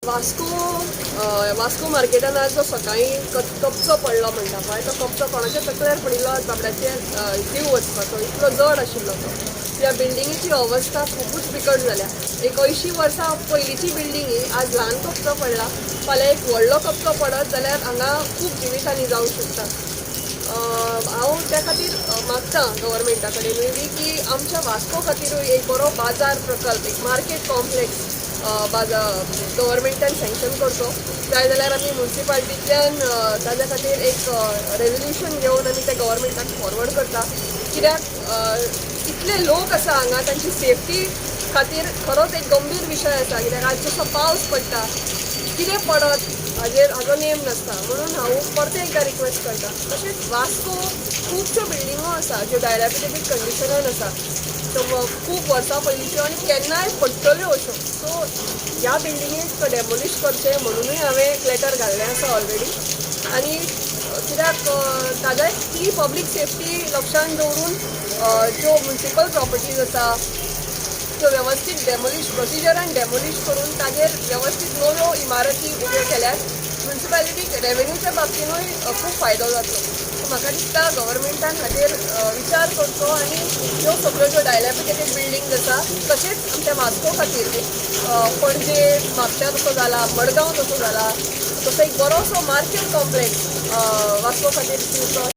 वास्को वास्को मार्केटान आज जो सकाळीं कपचो पडलो म्हणटा पळय, तो कपचो कोणाच्या तकल्यार पडिल्लो आज बाबड्याचेर जीव वचपाचो, इतलो जड आशिल्लो तो. त्या बिल्डिंगेची अवस्था खुबूच बिकट जाल्या. एक 80 वर्सां पयलींची बिल्डींग ही, आज ल्हान कपचो पडला, फाल्यां एक व्हडलो कपचो पडत जाल्यार हांगा खूब जिवितहानी जावंक शकता. हांव त्या खातीर मागता गव्हर्मेंटा कडेनूय बी की आमच्या वास्को खातीरूय एक बरो बाजार प्रकल्प, एक मार्केट कॉम्प्लेक्स बाजार गव्हर्मेंटान सँक्शन करचो. जाय जाल्यार आमी मुन्सिपाल्टींतल्यान ताज्या खातीर एक रेजोल्युशन घेवन आमी ते गव्हर्मेंटाक फॉरवर्ड करता. कित्याक इतले लोक आसा हांगा, तांची सेफ्टी खातीर खरोच एक गंभीर विशय आसा. कित्याक आज जसो पावस पडटा, कितें पडत हाजेर हाजो नेम नासता. म्हणून हांव परतें एकदां रिक्वेस्ट करता. तशेंच वास्को खुबश्यो बिल्डिंगो आसा ज्यो डायलॅपिडेटेड कंडिशनान आसा, सो खूब वर्सां पयलींच्यो आनी केन्नाय पडटल्यो अश्यो. सो ह्या बिल्डिंगेक डेमोलिश करचें म्हणुनूय हांवें एक लेटर घाल्लें आसा ऑलरेडी. आनी कित्याक ताज्या ती पब्लीक सेफ्टी लक्षान दवरून ज्यो मुन्सिपल प्रॉपर्टीज आसा त्यो वेवस्थीत डेमोलिश प्रोसिजरान डेमोलिश करून ताजेर वेवस्थीत नव्यो इमारती उब्यो केल्यार मुन्सिपालिटीक रेवेन्यूच्या बाबतीनूय खूब फायदो जातलो. सो म्हाका दिसता गव्हर्मेंटान हाजेर विचार करचो आनी ह्यो सगळ्यो ज्यो डायलॅपिडेटेड बिल्डिंग्स आसा, तशेंच आमच्या वास्को खातीर एक पणजे, म्हापशा तसो जाला, मडगांव तसो जाला, तसो एक बरोसो मार्केट कॉम्प्लेक्स वास्को खातीर दिवचो अशें.